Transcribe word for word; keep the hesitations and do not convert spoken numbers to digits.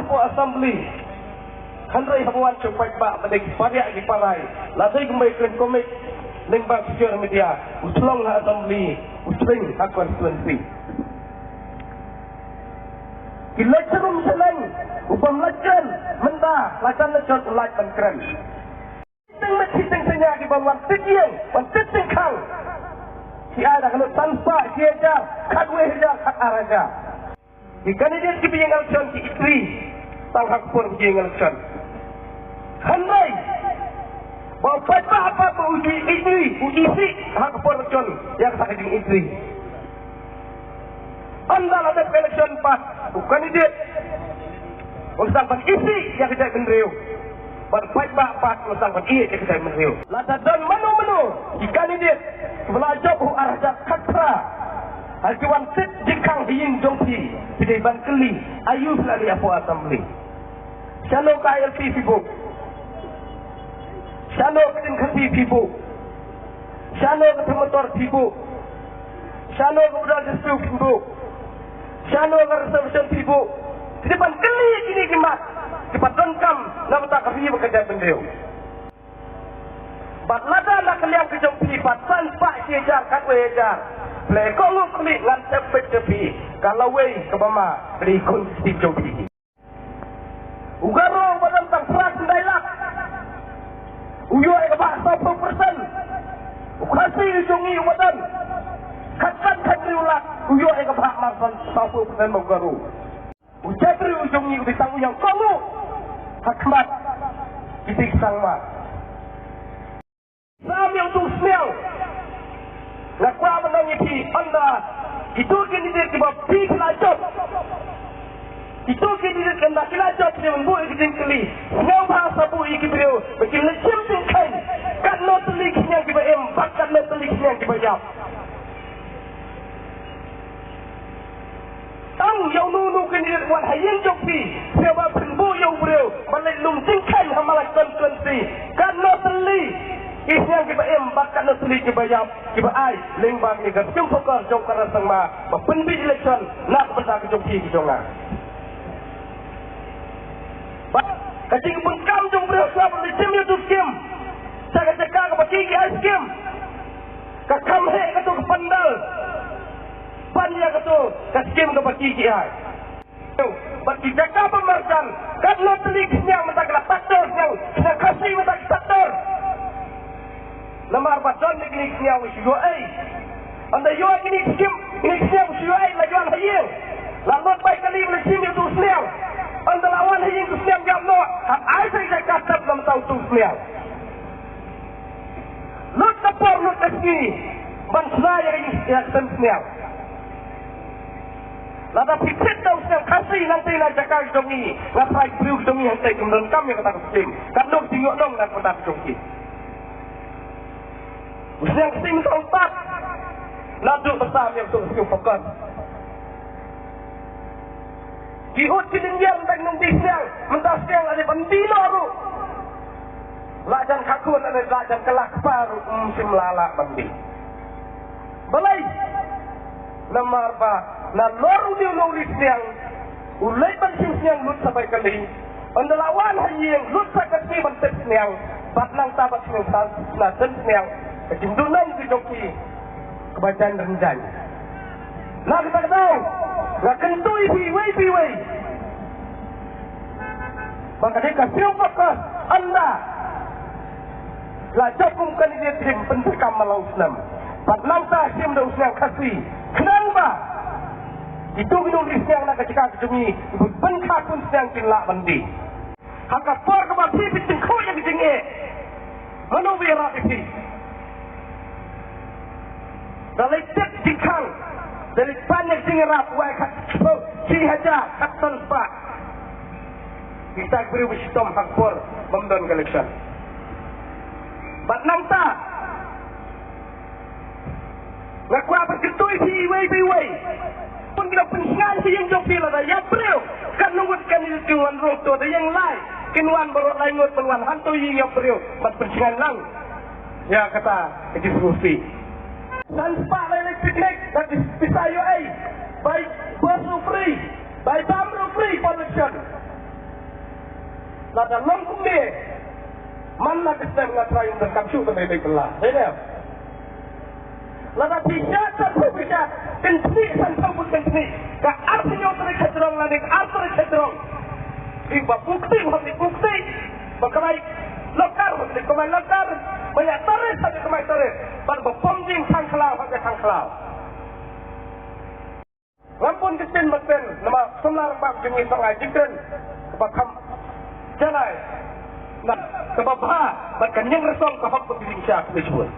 Ko Assembly. Hynrei haba wan sha u paidbah bad ki para ki para, la dei kumba kren komik lyngba social media, u shlong ha Assembly, u sling ha constituency. Ki leit sharum shaleng, u bym leit kren, mynta la jan la jot u lait ban kren. Teng met hi teng teng ïa ki bym wan tit ïing, wan tit tyngkhang. Ki ai da ka lut san spah, ki hajar, khatwei hajar, khatar hajar. Ki candidate kiba ïeng election ki itri tang ha ka por ba ki ïeng election. Hynrei ba u paidbah pat ba u ju itri, u isih ha ka por election ïa kata ka jingitri. Ynda la dep election pat u candidate un sdang ban isih ïa ka jaitbynriew. Bad paidbah pat la sdang ban ïeit ïa ka jaitbynriew. Lada don mano mano ki candidate kiba la jop u ar hajar khatphra, ha ki wan tit jingkhang ha ïing jong phi, phi dei ban kylli, aïu phi la leh hapoh Assembly? Shano ka I L P phi buh? Shano ka ktien Khasi phi buh? Shano ka thong motor phi buh? Shano ka Budar District phi buh? Shano ka reservation phi buh? Phi dei ban kylli ïa kine ki mat kiba donkam na bynta ka ri bad ka jaitbynriew. Bad lada na ka liang ka jong phi pat san spah shi hajar khatwei hajar, phi leh kohnguh khlieh, ngan tip beit ïa phi, ka lawei kaba ma ka dei khun kti jong phi. U Garo uba don tang phra khyndai lak u ïoh ïa ka bhah sawphew percent. U Khasi u jong ngi uba don khatsan khathynriew lak u ïoh ïa ka bhah marsan sawphew percent ba u Garo. U Jaiñtia u jong ngi u dei tang u ïeng kohnguh ha khmat kiti ki sangma. Sam ïa utu u sniang. Nga kwah ban ong ïa phi, ynda kito ki candidate kiba phi la jop, kito ki candidate ynda ki la jop, ki dei ban buh ïa ki jingkylli. Sngewbha sa buh ïa ki briew ba kin leit shim jingkheiñ katno tylli ki sniang kiba im bad katno tylli ki sniang kiba ïap. Tang ïa uno uno u candidate wan ha ïing jong phi, sngewbha phin buh ïa u briew ban leit lum jingkheiñ ha Malai constituency, katno tylli ki sniang kiba im bad katno tylli kiba ïap, kiba ai lyngba kane ka skim FOCUS jong ka Rangbah Sangma ba pynbiej election na ka bynta ka jong phi ka jong nga. Bad ka jingpynkam jong u briew shuwa ban leit shim ïa utu u skim sha ka jaka kaba ki ki ai skim. Ka kham heh katu ka pandal ban ïa katu ka skim kaba ki ki ai. Bad ki jaka ba marjan, katno tylli ki sniang mynta ki la factor, sniang, sniang Khasi mynta ki factor. Namar ba don kine ki sniang ba shu ïoh ei. Ynda ïoh kine ki skim, kine ki sniang ba shu ïoh ei, la wan ha ïing, la lut bai kali ba la shim ïa utu u sniang. Ynda la wan ha ïing utu u sniang ïap noh, hap ai sa ïa ka tep na mynta utu u sniang. Lut ka por lut ka sngi ban shna ïa ka ïing, ïa ka sem sniang. Lada phi thied da u sniang Khasi nangtei na jaka jong ngi, nga tharai ki briew jong ngi hangtei kim donkam ïa kata ka skim. Katno ki jingïoh nong na ka bynta ka jong ki. U sniang Khasi mynta u stad. Naduh ba sam ïa ka skim FOCUS. Ki ud ki dang ïeng da ki nongdie sniang, mynta sniang la dei ban die noh ruh. La jan khakhun lane la jan kylla kpa ruh, ym shym la lah ban die. Balei? Namar ba nalor une u nongri sniang u leit ban shim sniang lut sa bai kali. Ynda la wan ha ïing lut sa ka sngi ban tep sniang. Bad nangta bad sniang sa, sa sniang. Ka jingduh nong ki jong ki kaba jan rynjan. Na kata ka daw nga kyntu ïa phi iwei pa iwei ba ka dei ka sniang FOCUS, ynda la jop kum candidate, pyntrei kam man la u snem. Bad nangta shim da u sniang Khasi. Khnang ba kito ki nongri sniang na ka jaka ka jong ngi, ki pynkhun sniang kin lah ban die. Ha ka por kaba phi phi tyngkhuh ïa ka jingeh, mano ba ïarap ïa phi? Da leit tip jingkhang, da leit pan ïa ka jingïarap, wai khatsaw, shi hajar, khatsan spah. Kita ki briew ba shitom ha ka por bym don ka election. Bad nangta nga kwah ban kyntu ïa phi iwei pa iwei. Pun ki nongpynshngaiñ ha ïing jong phi, lada ïap briew, katno ngut candidate kin wan rung, to da ïeng lai, kin wan baroh lai ngut, ban wan hangto ïing ïap briew ban pynshngaiñ lang ïa kata ka jingpynshngaiñ. San spah lai leit picnic, da pisa ïoh ei? Bai bus ruh free, bai bam ruh free, pon election. Lada long kumne, man la ka snem nga trai ym donkam shuh ban dei dei pynlah. Dei ne? Lada phi shad, shad phi shad, kynthih san phew put kynthih. Ka ar phi ñiew tarik khatrong lane ka ar tarik khatrong. Phi ba bukti, ba phi bukti, ba kamai lokar, ba phi kamai lokar, ba ïa tarik, ba phi kamai tarik, ba ba pom jing thang khlaw, ba thang khlaw. Ngam pun ka ktien ba ktien, namar samla rangbah jong ngi tang ai jingkren kaba kham jalai, na kaba bha bad ka ñiang rasong ka hok ba ki jingshisha ka mei shibun.